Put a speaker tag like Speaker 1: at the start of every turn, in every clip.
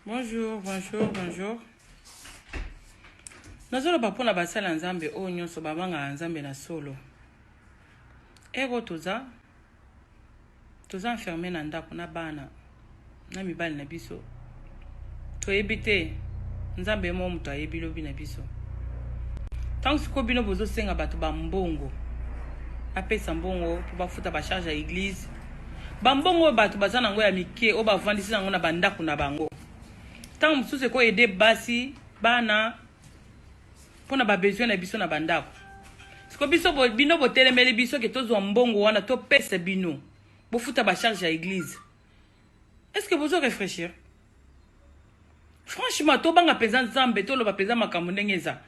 Speaker 1: Bonjour, bonjour, bonjour. Nazoloba mpona basali ya Nzambe oyo nyonso babangaka Nzambe na solo. Ero toza toza enferme na ndako na bana na mibali na biso, toyebi te Nzambe ye moko moto ayebi lobi na biso. Ntango sikoyo bino bozosenga bato bambongo, bapesa mbongo mpo bafuta bacharge ya eglise, bambongo oyo bato baza nango ya mike oyo bavandisi yango na bandako na bango, ntango mosusu ekoyede basi bana mpona babesoin na biso na bandako. Siko biso bino botelemeli biso ke tozwa mbongo wana topesa bino bofuta bacharge ya eglise. Est ce que bozo réfléchir franchement? Tobanga mpenza Nzambe, toloba mpenza makambo ndenge eza.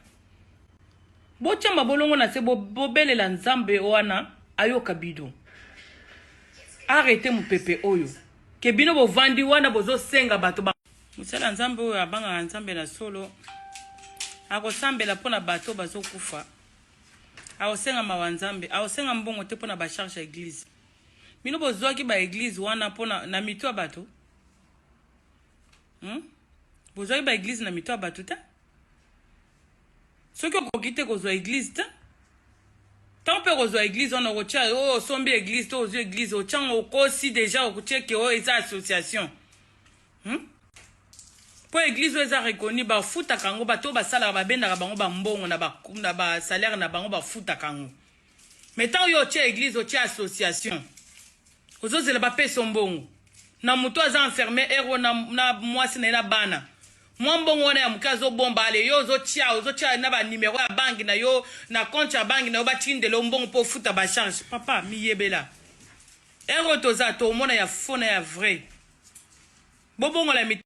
Speaker 1: Botya mabolongo na se, bobelela Nzambe wana ayoka bino, arrête mopepe oyo ke bino bovandi wana bozosenga bato. Mosala Nzambe oyo abangaka Nzambe na solo akosambela mpona bato bazokufa, akosenga mawa Nzambe, akosenga mbongo te mpona bacharge ya eglise. Bino bozwaki baeglise wana mpona na mito ya bato, Bozwaki baeglise na mito ya bato te. Soki okoki te kozwa eglise te, ntango mpe kozwa eglise wana, okotia oyo osombi eglise to ozwi eglise, otyango, okosi deja, okotieke oyo eza association, Mpo eglise oyo eza reconnu, bafutaka yango. Bato oyo basalaka, babendaka bango bambongo na basalaire na bango, bafutaka yango. Mais ntango yo otia eglise, otia association, ozozela bapesa mbongo na moto aza enfermé ero na mwasi na ye na bana, mwa mbongo wana ya moke azobomba, ale yo ozotia na banimero ya banque na yo, na compte ya banque na yo, batindela yo mbongo mpo ofuta bacharge. Papa, miyebela ero toza tomona ya faux na ya vrai. Bobongola.